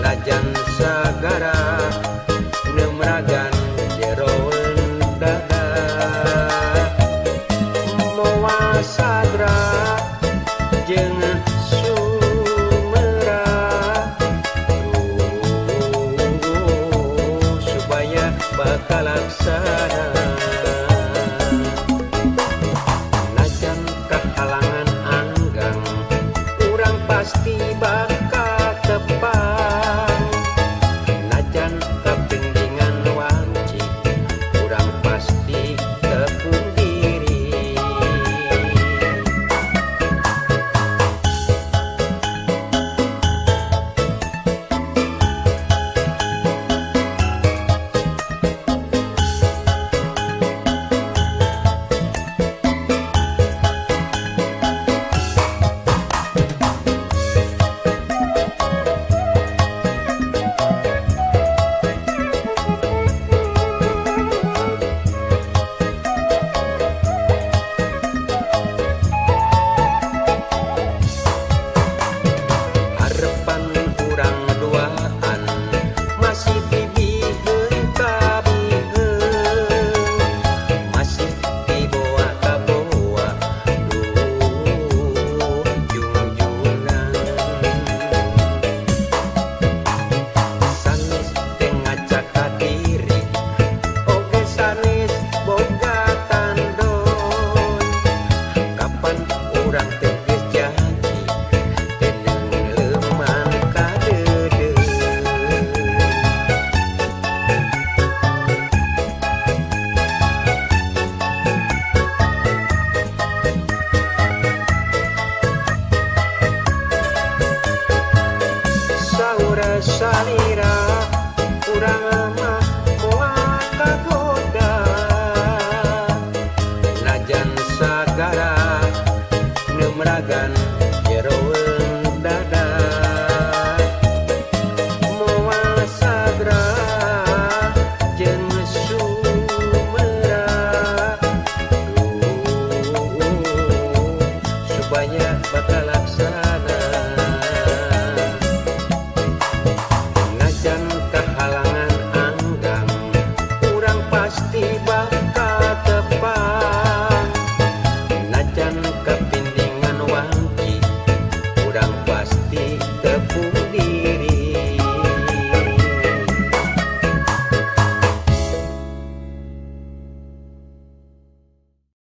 Najan sagara nemragan jeroen dada moal sadra jeung sumera supaya bakal laksana. Najan kahalangan anggang urang pasti bakal tepang. Najan kapindingan wanci urang pasti tepung diri. Harapan urang duaan masih dibiheun kabiheun, masih dibawa kabawa duh jungjungan. Sanes teu ngacak ka diri oge sanes boga tandon. Kapan urang teh geus janji teu neuleuman ka deudeuh. Saura salira urang mah moal kagoda. Najan sagara nemragan jeroen dada moal sadra jeung sumera supaya bakal laksana. Najan kahalangan